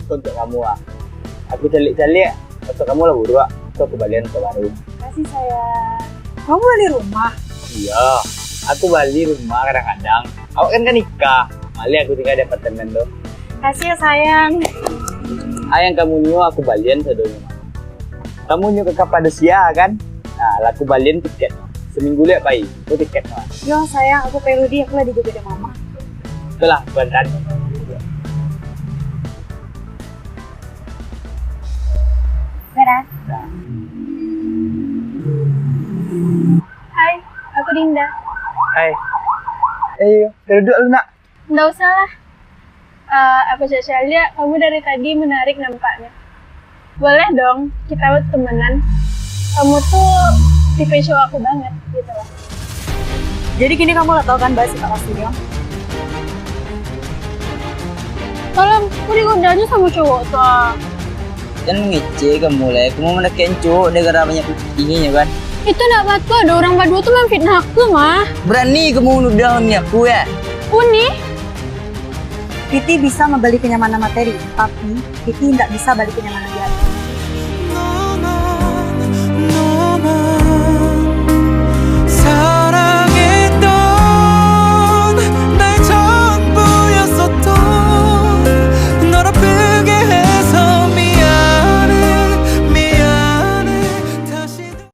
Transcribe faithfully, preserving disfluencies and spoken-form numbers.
Ko untuak kamu ah. Aku caliak-caliak, untuak kamu lah buruak. Tu aku balian untuak baru. Makasih sayang. Kamu bali rumah? Iyo, aku bali rumah kadang-kadang. Awak kan ka nikah, maleh aku tingga di apartemen tu. Makasih ya sayang. Ah, yang kamu nio aku balian sadonyo. Kamu nio ka kapado sia kan? Nah, lah aku balian tiket. Saminggu liak pai, tu tiket mah. Yo sayang, aku pai dulu di, aku lah dijogo dek mama. Itulah, berangkat. Dadah. Dah. Hai, aku Dinda. Hai. Eh, iyo, ka duduak lu, nak. Ndak usah lah. Eh, aku caliak-caliak, kamu dari tadi menarik nampaknya. Boleh dong, kita buat temenan. Kamu tuh tipe cowok aku banget, gitu loh. Jadi kini kamu lah tahu kan, Bas, sifat aslinya? Tolong, aku digoda aja sama cowok tuh. Jan mangecek kamu lai, kamu mandakek cowok gara-gara banyak putihnyo kan? Itu ndak batua doh, urang baduo tu manfitnah aku mah. Barani kamu nuduah uni aku, yo? Uni? Titi bisa mambali kanyamanan materi, tapi Titi indak bisa bali kanyamanan di ati.